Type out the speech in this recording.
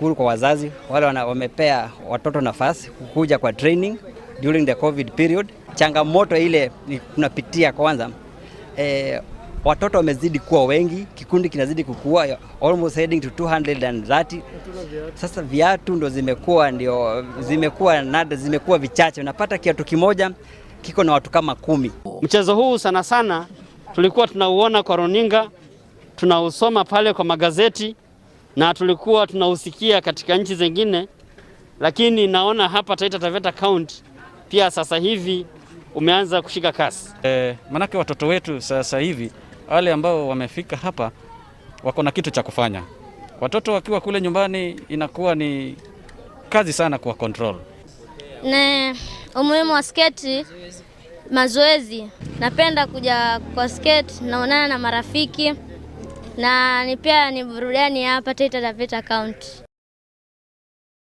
Nashukuru kwa wazazi wale wamepea watoto nafasi kukuja kwa training during the COVID period. Changamoto ile tunapitia kwanza, watoto wamezidi kuwa wengi, kikundi kinazidi kukua, almost heading to 230. Sasa viatu ndo zimekuwa ndio zimekuwa nada, zimekuwa vichache. Unapata kiatu kimoja kiko na watu kama 10. Mchezo huu sana sana tulikuwa tunauona kwa runinga, tunausoma pale kwa magazeti na tulikuwa tunausikia katika nchi zingine, lakini naona hapa Taita Taveta County pia sasa hivi umeanza kushika kasi. Manake watoto wetu sasa hivi wale ambao wamefika hapa wako na kitu cha kufanya. Watoto wakiwa kule nyumbani inakuwa ni kazi sana kuwa control. Na umuhimu wa sketi, mazoezi. Napenda kuja kwa sketi, naonana na marafiki na ni pia ni burudani hapa Taita Taveta County.